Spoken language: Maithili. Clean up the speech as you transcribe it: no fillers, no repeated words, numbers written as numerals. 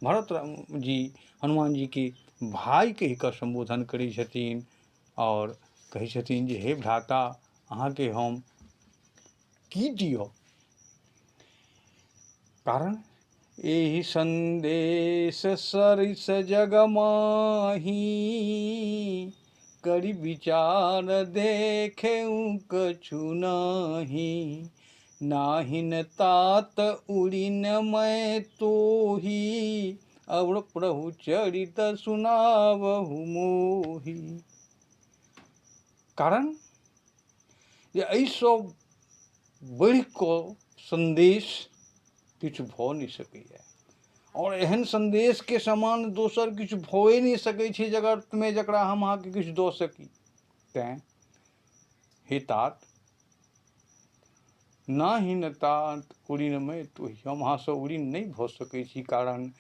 भरत जी हनुमान जीके भाय कहि कऽ सम्बोधन करै छथिन आओर कहै छथिन जे हे भ्राता, अहाँके हम की दिअ, कारण एहि सन्देश सरिस जगमाही, करि विचार देखेउ कछु नाही, नाहिन तात उड़िन मैं तोही, अवर प्रभु चरित सुनाबहु मोही। कारण जे एहिसँ बढ़ि कऽ सन्देश किछु भऽ नहि सकैए, आओर एहन सन्देशके समान दोसर किछु भए नहि सकै छै जगतमे जकरा हम अहाँके किछु दऽ सकी। तैँ हे तात, नाहिन तात उड़िनमय तोही, हम अहाँसँ उड़िन नहि भऽ सकै छी, कारण